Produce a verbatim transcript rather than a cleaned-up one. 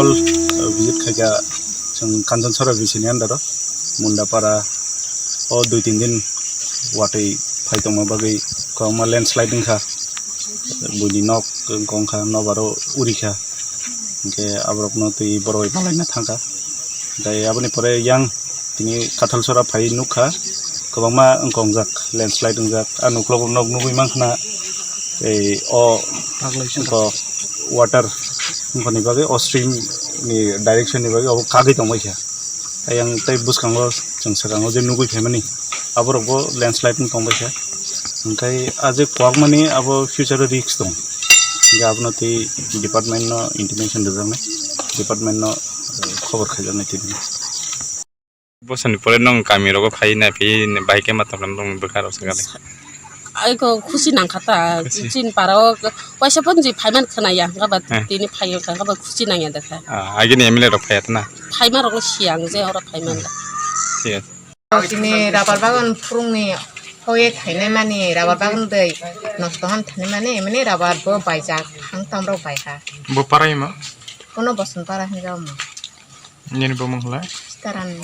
All, uh, visit khaikha chwng Kanchanchara V C ni under o Mundapara o dui tin din watwi phai tongma bagwi kwbangma landslide wngkha, buini nok wngkha, nokbar o urikha, hinkhe aborokno twi borok bai malaina thangkha. Tei aboni pore yang tini Kathalsora phai nukha, kwbangma wngkha wngjak, landslide wngjak. A nuklogo nok nugwi mankha na, ei o wngkha water wngkhani bagwi, o stream ni direction ni bagwi obo kagwi tongbaikha. Ayang tei bwskango chwng swkango je nugwi phaimani, aborokbo landslide wng tongbaikha. Hinkhe a je kwbangmani abo future o risk tongo. Hinkhe abono tei department no intimation rwjaknai, department no, eh, khobor khaijaknai tini. Bosoni pore nwng kami rogo phai nai phi bahai khe ma tongkha nwng bwkha rok sakani. Aiko khusi nangkha ta, khusi. Chini para o waisa phone je phaiman khwnaya, hwnkhe ba eh, tini phai wngkha, hwnkhe ba khusi nangya dekha. Ah, agini M L A rok phaiya tana? Phaima rok no siya ang je oro phaiman da. Thik ase. Chini rabar bagan phurungni hoye thainai mani rabar bagan dei nosto han thainai mani emini rabar bo baijak hang tam rok bai ha. Bo para ima? Kono boson para hin jao mo. Nini bo mung hla? Sitaran.